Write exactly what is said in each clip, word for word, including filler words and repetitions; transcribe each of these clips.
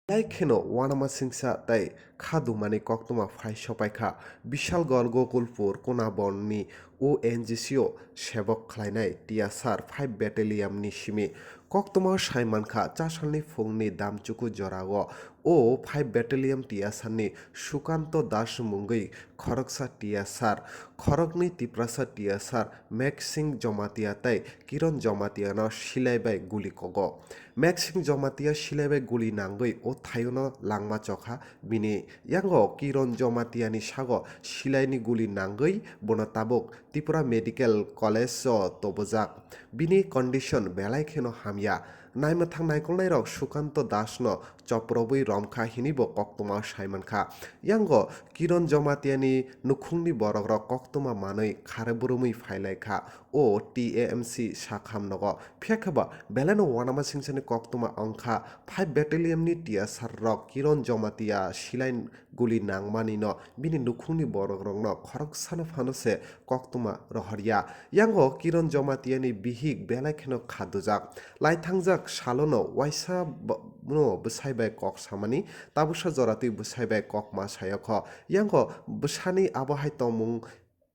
Belai kheno uanama singsa tei kha dumani koktwma phai sopaikha Bishalgarh Gokulpur Kunabon ni O N G C o sebok khlainai T S R five Battalion ni simi. Koktwma sai mankha, chasalni phungni damchuku jorao o five Battalion T S R ni Sukanto Das mungwi khoroksa T S R, khoroknwi Tiprasa T S R Maksing Jomatia tei Kiron Jomatia no silai bai guli kogo. Maksing Jomatia silai bai guli nangwi o thayuno langma chokha. Bini yango Kiron Jomatia ni sago silai ni guli nangwi bono tabuk Tripura Medical College o tobojak. Bini condition belai kheno hamya. Naimwthang naikolnairok Sukanto Das no choprobwi romkha hinwi bo koktwma sai mankha. Yango Kiron Jomatia ni nukhungni borokrok koktwma manwi khare burumwi phailaikha o T A M C sakham nogo. Phiya khe ba belai no uanama singsani koktwma wngkha five Battalion ni T S R rok Kiron Jomatia silai guli nangmani no bini nukhungni borokrokno khoroksano phano se koktwma rohorya. Yango Kiron Jomatia ni bihik belai kheno kha dujak. Laithangjak salono waisa b-, no bwsai bai kok samani, tabuksa joratwi bwsai bai kok ma sayokho. Yango bwsani abo hai tongmung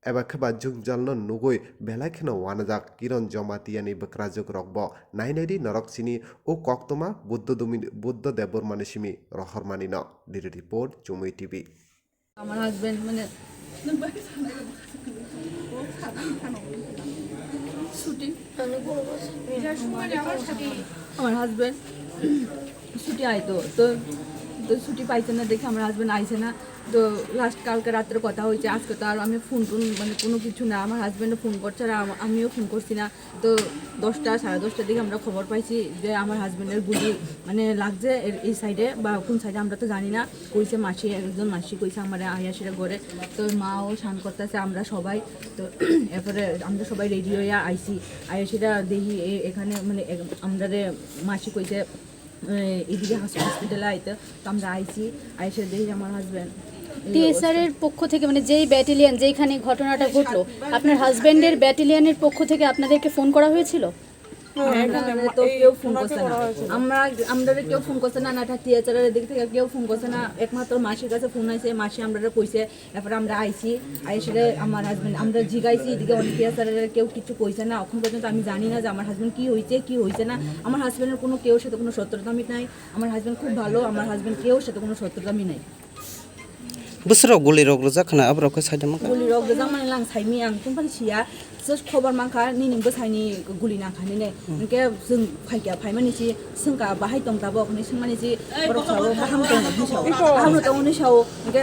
eba khe ba jwngjalno nugwi belai kheno uanajak Kiron Jomatia ni bwkrajwk rokbo. Nai nai di norok chini o koktwma Buddha Dumi-, Buddha Debbarma ni simi rohormani no. Bureau Report, Chumui T V. আমার হাজবেন্ড মানে শুটিং আমার হাজবেন্ড ছুটি আইতো তো তো ছুটি পাইছে না দেখে আমার হাজবেন্ড আইছে না। তো লাস্ট কালকে রাত্রে কথা হয়েছে, আজকে তো আর আমি ফোন টোন মানে কোনো কিছু না, আমার হাজবেন্ডও ফোন করছে আর আম- আমিও ফোন করছি না। তো দশটা সাড়ে দশটার দিকে আমরা খবর পাইছি যে আমার হাজবেন্ডের গুলি মানে লাগছে এর- এই সাইডে বা কোন সাইডে আমরা তো জানি না। কইছে মাসি, একজন মাসি কইছে আমার আয়াসিরা ঘরে, তো মাও শান করতেছে, আমরা সবাই তো এরপরে আমরা সবাই রেডি হইয়া আইছি। আয়াসিরা দেখি এ- এখানে মানে এক- আমরা মাসি কইছে এদিকে হসপিটালে আইতে, তো আমরা আইছি, আইসে দেখি আমার হাজবেন্ড। টিএসআর এর পক্ষ থেকে, মানে যেই ব্যাটালিয়ন, যেইখানে ঘটনাটা ঘটলো, আপনার হাজবেন্ডের ব্যাটালিয়নের পক্ষ থেকে আপনাদেরকে ফোন করা হয়েছিল? আমরা তো কেউ ফোন করছে না। আমরা আমরা কেউ ফোন করছে না, না টিএসআর এর দিক থেকে কেউ ফোন করছে না। একমাত্র মাসির কাছে ফোন আইছে, মাসি আমরা কইছে, এরপরে আমরা আইছি, আইসে আমার হাজবেন্ড আমরা জিগাইছি, এদিকে অনেক টিএসআর এর কেউ কিছু কইছে না। এখন পর্যন্ত আমি জানি না যে আমার হাজবেন্ড কি হইছে কি হইছে না। আমার হাজবেন্ডের কোনো কেউর সাথে কোনো শত্রুতা আমি নাই। আমার হাজবেন্ড খুব ভালো, আমার হাজবেন্ড কেউর সাথে কোনো শত্রুতা আমি নাই। Bwswk rok guli rok rwjak khna, aborok khe saida mankha. Guli rok rwjak mani lang saimi ang, kumpani siya. Just khobor mankha, nini bwsaini guli nangkha nini. Hinkhe chwng phaikha, phaimani si swngkha, bahai tong tabok hinwi swngmani si borok sao, kaham tong hinwi sao. Kaham tong hinwi sao. Hinkhe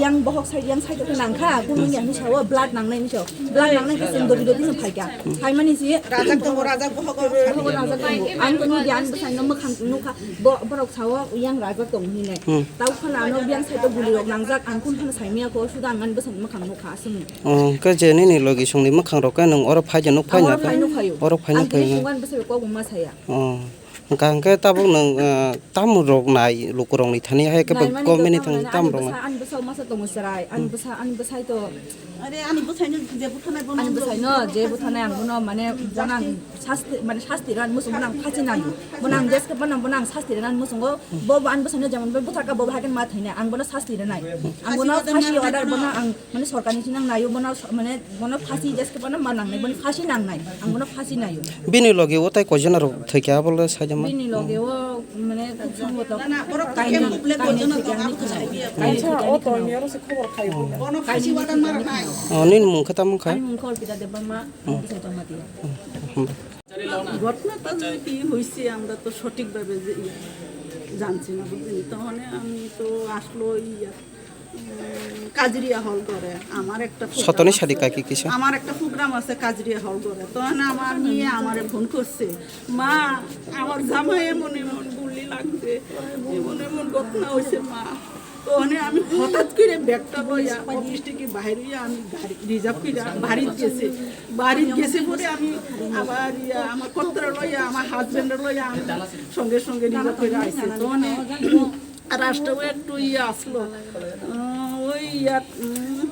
yang bohok side, yang side khe nangkha, kunu wngya hinwi sao, blood nangnai hinwi sao. Blood nangnai khe chwng dodi dodi hinwi phaikha. Phaimani si rajak tongo, rajak bohok. Bohok rajak tongo. Ang kunu di ang bwsaino mwkhang nukha, bo- borok sao yang rajak tong hinwi nai. Tau khana ano yang side guli rok nangjak, ang kun khana saimiya kho, suda ang ani bwsaini mwkhang nukha aswk. Oh, hwnkhe je nini logi songni mwkhang rok khe nwng oro phai de nuk phai na khe? Oro phai nuk phaio. Oro phai nuk phaio. Ang bwsai kok ma saya. Oh. Hwnkha hwnkhe tabuk nwng, eh, tamo rok nai luku rok ni thani hai khe government ni thani tamo rok nai? Ani bwsa masa tongo chwrai. Ani bwsa, ani bwsai to. Are ani bwsai no je buthanai bono. Ani bwsai no je buthanai ang bono mane bono ang sasti, mane sasti ran musungo bono ang phasi nai. Bono ang jeske bono, bono ang sasti ran musungo. Bo bo ani bwsai no jemon bo buthaka bo bo haikhe ma thainai. Ang bono sasti ran nai. Ang bono phasi order bono ang mane sorkar ni sinang naio bono mane Bono phasi jeske bono ma nangnai, bono phasi nangnai. Ang bono phasi naio. Bini loge o tai koijana rok thwikha, abo le saida ma? Bini loge o mane khub somboto kaini, kaini thwikha hinwi khwnai. Kaini thwikha hinwi khwnai. Bono phasi order ma rwnai. O, nini mung khe tamo wngkha? Ani mung khe Orpita Debbarma, Bwsai Jamatia. ঘটনাটা যে কি হয়েছে আমরা তো সঠিকভাবে যে জানছি না, বুঝলি? তখন আমি তো আসলো ইয়া উম, কাজরিয়া হল করে। আমার একটা প্রোগ্রাম সতনী আছে। শাড়ি কাকি কিসে? আমার একটা প্রোগ্রাম আছে কাজরিয়া হল করে। তখন আমার মেয়ে আমারে ফোন করছে, "মা, আমার জামাই এমন এমন গুলি লাগছে, এমন এমন ঘটনা হয়েছে মা।" তখন আমি হঠাৎ করে ব্যাগটা লইয়া অফিস থেকে বাইরে হইয়া আমি গাড়ি রিজার্ভ করে বাড়িত গেছি। বাড়িত গেছে পরে আমি আবার ইয়া আমার কর্তারা লইয়া, আমার হাজবেন্ড লইয়া আমি সঙ্গে সঙ্গে রিজার্ভ করে আইছি। তখন আর রাষ্ট্রও একটু ইয়ে আসলো, আহ, ওই ইয়া, উম,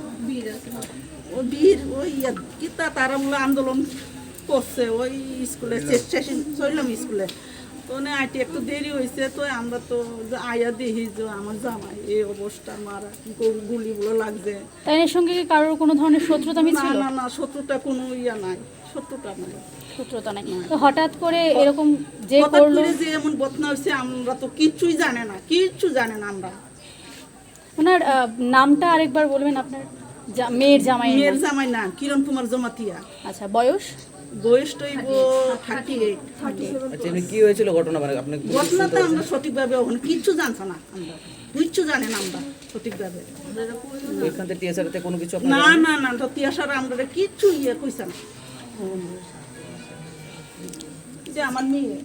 ও বীর, ওই ইয়া, কিতা তারা মূল আন্দোলন করছে ওই স্কুলে, সে-, সেশন চললাম স্কুলে। তো না, আইতে একটু দেরি হয়েছে, তো আমরা তো যে আয়া দেখি যে আমার জামাই এই অবস্থা, মারা গু- গুলিগুলো লাগছে। তাই এর সঙ্গে কি কারোর কোনো ধরনের শত্রুতা না, মিছিল? না, না, শত্রুতা কোনো ইয়া নাই, শত্রুতা নাই। শত্রুতা নাই। তো হঠাৎ করে এরকম যে হঠাৎ করলো, করে যে এমন ঘটনা হয়েছে, আমরা তো কিচ্ছুই জানে না, কিচ্ছু জানে না আমরা। ওনার আহ, নামটা আরেকবার বলবেন আপনার? জা- মেয়ের জামাই। মেয়ের জামাই নাম কিরণ কুমার জমাতিয়া। আচ্ছা, বয়স? বয়স তো হইব থার্টি এইট। আচ্ছা, এমনি কি হয়েছিল ঘটনা, মানে আপনি কিছু ঘটনা তো শুনতে আমরা সঠিকভাবে এখন কিচ্ছু জানছি না আমরা, কিচ্ছু জানে না আমরা সঠিকভাবে। পারছেন? ওইখান থেকে টিএসআর তে কোনো কিছু আপনার না, জানা নেই? না, না, তো টিয়াসার আমরা কিচ্ছু ইয়ে কইছে না। যে আমার মেয়ে